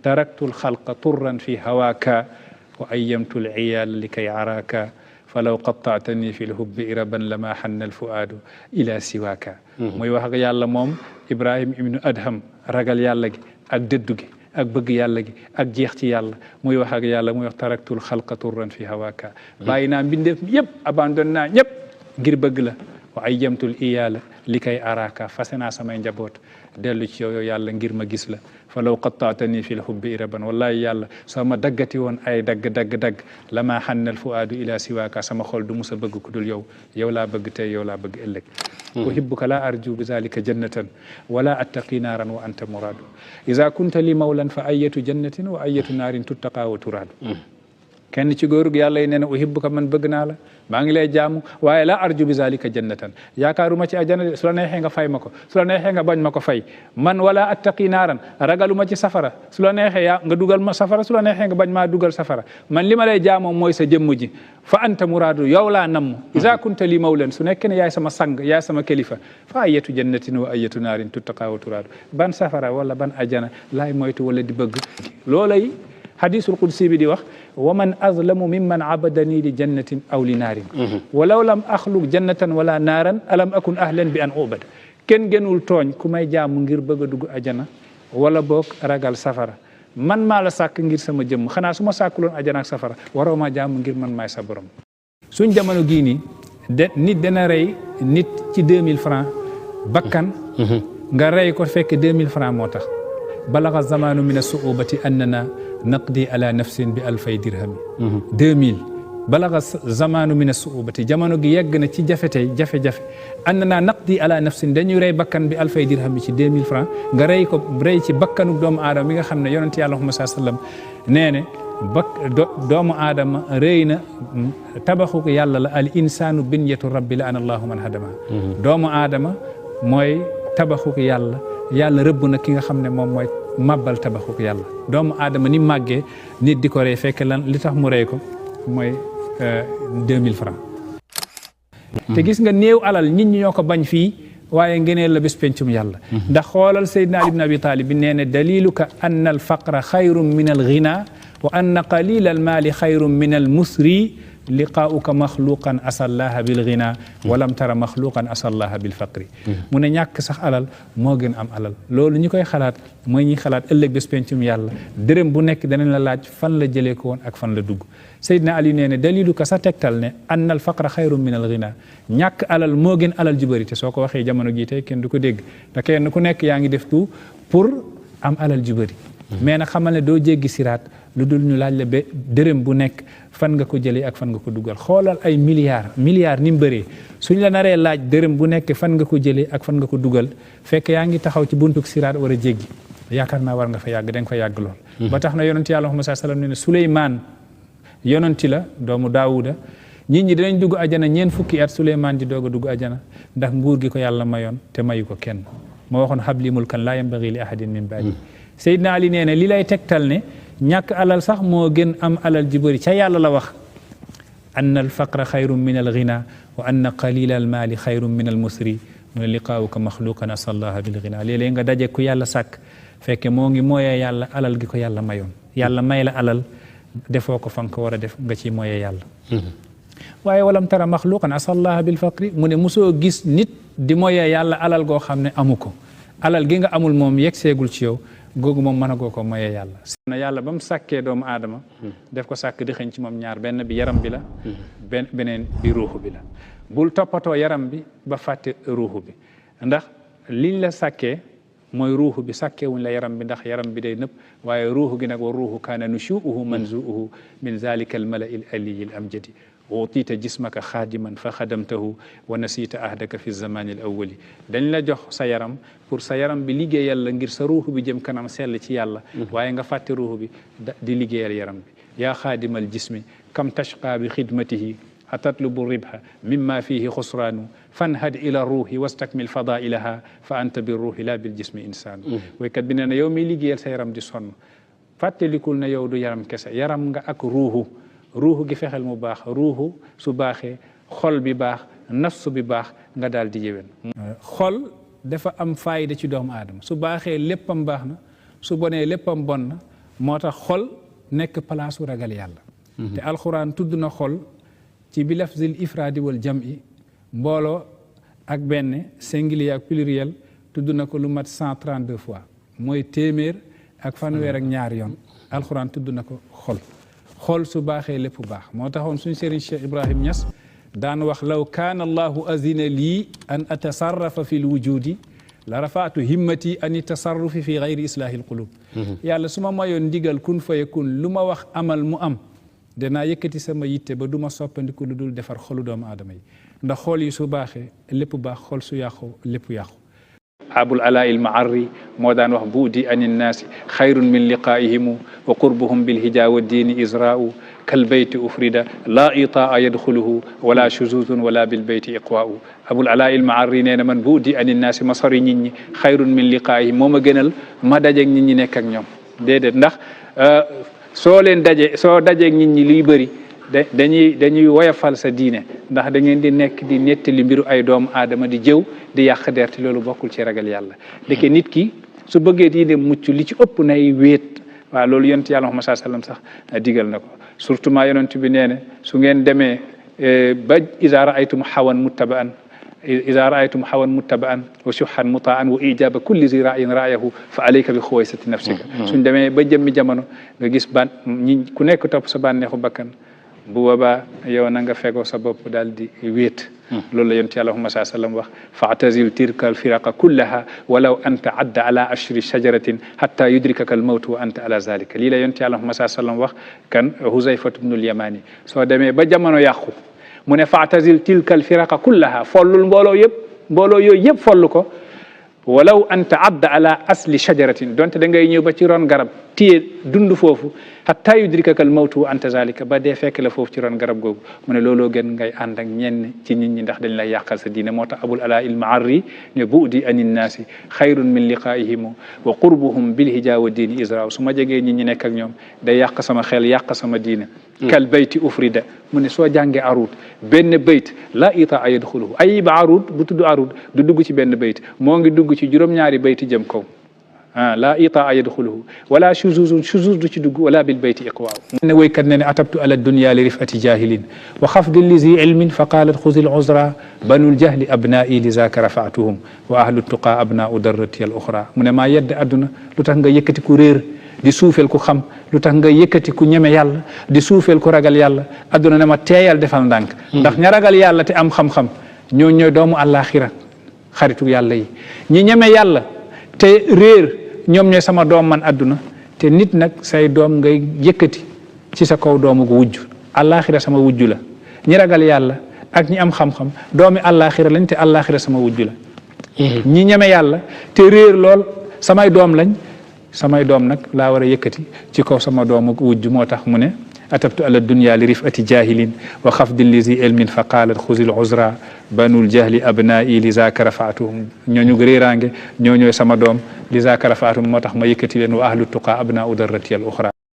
taraktu alxalqa turran fi hawaaka wa ayyamtu alciyaal likay araaka falaw qattaatani fi lhubbi iraban lama xanna alfuaadu ila siwaaka muy wax ak yàlla moom Ibrahim ibnu Adham ragal yàlla gi ak dëddu gi ak bëgg yàlla gi ak jeex ci yàlla muy wax ak yàlla muy wax taraktul xalqa turran fi hawaaka bàyyi naa mbindeef yëpp abandonné naa ñëpp ngir bëgg la wa ay jamtul iyaala li kay araaka fase naa samay njaboot dellu ci yow yàlla ngir ma gis la fa law qattaatani fi lhubbi iraban wallahi yàlla soo ma daggati woon ay dagg lama xannal fuaadu ila siwaaka sama xol du musa bëgg ku dul yow yow laa bëgg tey yow laa bëgg ëllëg uhibbuka la arju bi zalika jannatan wala attaqi naaran wa anta muraadu iza kunta li mawlan fa ayatu jannatin wa ayatu naarin tuttaqa wa turaadu kenn ci góorug yàlla yi nee na uhibbuka man bëgg naa la maa ngi lay jaamu waaye la arju bi zalika jannatan yaakaaruma ci àjjana su la neexee nga fay ma ko su la neexee nga bañ ma ko fay man wala attaqi naaran ragaluma ci safara su la neexee yaa nga dugal ma safara su la neexee nga bañ maa dugal safara man li ma lay jaamoo mooy sa jëmm ji fa anta muraadu yow laa namm iza kunta li mawlan su nekkee ne yaay sama sang yaay sama kilifa fa ayatu jannatin wa ayatu naarin tuttaqa wa turaadu ban safara wala ban àjjana laay moytu wala di bëgg loolay hadisul qudsi bi di wax wa man azlamu mimman abadani li jannatin aw li naarin walaw lam axluq jannatan wala naaran alam akun ahlan bi an ubad kenn gënul tooñ ku may jaamu ngir bëgg a dugg ajana wala boog ragal safara man maa la sàkk ngir sama jëmm xanaa su ma sàkkuloon ajana ak safara waroo ma jaamu ngir man maay sa borom suñ jamono gii nii nit dana rey nit ci 2000 francs bakkan nga rey ko fekk 2000 francs moo tax balaga zamanu min as-su'ubati annana naqdi ala nafsin bi alfay dirhami 2000 balaga zamanu min as-su'ubati jamono gi yegg na ci jafe-jafe annana naqdi ala nafsin dañuy rey bakkan bi alfay dirhami ci 2000 francs nga rey ci bakkanu doomu aadama bi nga xam ne yonent yàlla Muhammad sallallahu alayhi wasallam nee ne doomu aadama rëy na tabaxu ko yàlla la al insanu binyatu rabbi la ana allahu man hadama doomu aadama mooy tabaxu ko yàlla rëbb na ki nga xam ne moom mooy mabbal tabaxuk yàlla doomu aadama ni màggee nit di ko rey fekk lan li tax mu rey ko mooy 2000 francs te gis nga néew alal nit ñi ñoo ko bañ fii waaye ngeneel la bés pencum yàlla ndax xoolal Seydina Ali ibn Abi Talib bi nee ne daliluka anna al faqra xayrun min al ghina wa anna qalila al maali xayrun min al musri liqaauka maxluqan asallaha bil ghina walam tara maxluqan asallaha bil faqri mu ne ñàkk sax alal moo gën am alal loolu ñi koy xalaat mooy ñi xalaat ëllëg bés pencum yàlla dërëm bu nekk danañ la laaj fan la jëlee ko woon ak fan la dugg Seydina Ali nee ne dalilu ka sa tegtal ne anna al faqra xayrun min al ghina ñàkk alal moo gën alal ju bëri te soo ko waxee jamono jii tey kenn du ko dégg te kenn ku nekk yaa ngi def tout pour am alal ju bëri mais nag xamal ne doo jéggi siraat lu dul ñu laaj la ba dërëm bu nekk fan nga ko jëlee ak fan nga ko dugal xoolal ay milliards ni mu bëree suñ la naree laaj dërëm bu nekk fan nga ko jëlee ak fan nga ko dugal fekk yaa ngi taxaw ci buntuk siraat war a jéggi yaakaar naa war nga fa yàgg da nga fa yàgg lool ba tax na yonent yàlla Muhammad sallallahu alayhi wasallam ne Suleymaan yonenti la doomu Daawuda nit ñi dinañ dugg ajana ñeen fukki at Suleymaan di doog a dugg ajana ndax nguur gi ko yàlla mayoon te mayu ko kenn moo waxoon habli mulkan laa yanbaghi li ahadin min ba'di Seydina Ali nee ne li lay tegtal ne ñàkk alal sax moo gën am alal ji bëri ca yàlla la wax anna al faqra xayrun min al ghina wa anna qalila al maali xayrun min al musri mu ne liqaawuka maxluqan asallaha bil ghina léeg-léeg nga daje ku yàlla sàkk fekke moo ngi mooyee yàlla alal gi ko yàlla mayoon yàlla may la alal defoo ko fa nga ko war a def nga ciy mooyee yàlla waaye walam tara maxluqan asallaha bil faqri mu ne mosoo gis nit di mooyee yàlla alal goo xam ne amu ko alal gi nga amul moom yegg seegul ci yow googu moom mën a goo ko moyee yàlla na yàlla ba mu sàkkee doomu aadama def ko sàkk di xëñ ci moom ñaar benn bi yaram bi la beneen bi ruuxu bi la bul toppatoo yaram bi ba fàtte ruuxu bi ndax liñ la sàkkee mooy ruuxu bi sàkkee wuñ la yaram bi ndax yaram bi day nëpp waaye ruuxu gi nag wa ruuxu kaana nushuuhu manzuuhu min zalika al mala'i al aliyyi al amjadi utiita jismaka xaadiman fa xadamtahu wa nasiita ahdaka fi zamani al awwali dañ la jox sa yaram pour sa yaram bi liggéeyal la ngir sa ruuxu bi jëm kanam sell ci yàlla waaye nga fàtte ruuxu bi di liggéeyal yaram bi yaa xaadimal jismi kam tashqa bi xidmatihi atatlubu ribha mimma fihi xusraanu fanhad ila ruuhi wastakmil fadailaha fa anta bi ruuhi la bil jismi insaanu waykat bi nee na yow miy liggéeyal sa yaram di sonn fàttalikul na yow du yaram kese yaram nga ak ruuxu gi fexeel mu baax ruuxu su baaxee xol bi baax nafsu bi baax nga daal di yéwén xol dafa am faayda ci doomu aadama su baaxee léppam baax na su bonee léppam bon na moo tax xol nekk place u ragal yàlla te alxuraan tudd na xol ci bi lafzil ifraadi wal jam'i mbooloo ak benn singulier ak pluriel tudd na ko lu mat 132 fois mooy téeméer ak fanweer ak ñaari yoon alxuraan tudd na ko xol su baaxee lépp baax moo taxoon suñ sëriñ Cheikh Ibrahim Niass daan wax law kaana allahu azina lii an atasarrafa fi l wujudi la rafaatu himmati ani tasarrufi fi gayri islaahi lqulub yàlla su ma mayoon ndigal kun fayakun lu ma wax amal mu am danaa yëkkati sama yitte ba du ma soppandiku lu dul defar xolu doomu aadama yi ndax xool yi su baaxee lépp baax xol su yàqu lépp yàqu abul alaa il maarri moo daan wax buudi ani nnaasi xayrun min liqaa'ihimu wa qurbuhum bilhija wa diini israa'u kal bayti ufrida laa itaa yadxuluhu wala shuzuzun wala bil bayti iqwaa'u abul alaa il maarri nee na man buudi ani nnaasi ma sori nit ñi xayrun min liqaa'ihim moo ma gënal ma dajeeg nit ñi nekk ak ñoom déedéet ndax soo dajeeg nit ñi liy bëri dañuy woyafal sa diine ndax da ngeen di nekk di nettali mbiru ay doomu aadama di jëw di yàq der te loolu bokkul ci ragal yàlla deke nit ki su bëggee diine mucc li ci ëpp nay wéet waaw loolu yonent yàlla Muhammad sallam sax digal na ko surtout maa yonent bi nee ne su ngeen demee ba iza raaytum hawan muttaba'an wa shuhan mutaan wa ijaba kulli zi ra'yin ra'yahu fa alayka bi xuwaysati nafsika suñ demee ba jëmmi jamono nga gis ku nekk topp sa bànneexu bakkan bu boobaa yow na nga fegoo sa bopp daal di wéet loolu la yonent yàlla Muhammad sallam wax fa'tazil tilka alfiraqa kullaha walaw an ta'adda ala ashri shajaratin hatta yudrikaka almawtu wa anta ala zalika lii la yonent yàlla Muhammad sallam wax kan Huzayfatu bnul Yamani soo demee ba jamono yàqu mu ne fa'tazil tilka alfiraqa kullaha follul mbooloo yooyu yëpp follu ko walaw an ta'adda ala asli shajaratin donte da ngay ñëw ba ci ron garab téye dund foofu hatta yudrikaka al mawtu wa anta zalika ba dee fekk la foofu ci ron garab googu mu ne looloo gën ngay ànd ak ñenn ci nit ñi ndax dañ lay yàqal sa diine moo tax abul alaa il maarri ne bu'di anin naasi xayrun min liqaa'ihim wa qurbuhum bil hijaa wa diini israa'u su ma jegee nit ñi nekk ak ñoom day yàq sama xel yàq sama diine kal bayti ufrida mu ne soo jàngee arud benn bayt la itaa yadxuluhu ay ba arud bu tudd arud du dugg ci benn bayt moo ngi dugg ci juróom-ñaari bayti jëm kaw la itaa yadxuluhu wala shuzuz du ci dugg wala bil bayti iqwaaw ne woykat ne ne atabtu ala dunya li rifati jahilin wa xafdi li zi ilmin fa qaalat xuzi l uzra banul jahli abnaa'i li zaaka rafaatuhum wa ahlu tuqa abnaau darrati al uxra mu ne maa yedd adduna lu tax nga yëkkati ku réer di suufel ku xam lu tax nga yëkkati ku ñeme yàlla di suufel ku ragal yàlla adduna ne ma teeyal defal ndànk ndax ña ragal yàlla te am xam-xam ñooy doomu àllaaxira xaritu yàlla yi ñi ñeme yàlla te réer ñoom ñooy sama doom man adduna te nit nag say doom ngay yëkkati ci sa kaw doomu gu wujj àllaaxira sama wujju la ñi ragal yàlla ak ñi am xam-xam doomi àllaaxira lañ te àllaaxira sama wujju la ñi ñeme yàlla te réer lool samay doom lañ samay doom nag laa war a yëkkati ci kaw sama doomu wujj moo tax mu ne atabtu ala dunya li rifati jahilin wa xafdin li zi ilmin fa qaalat xuzil uzra banul jahli abnaa'i li zaaka rafaatuhum ñooñu réeraange ñooñooy sama doom li zaaka rafaatuhum moo tax ma yëkkati leen wa ahlu tuqa abnaa'u darrati al uxra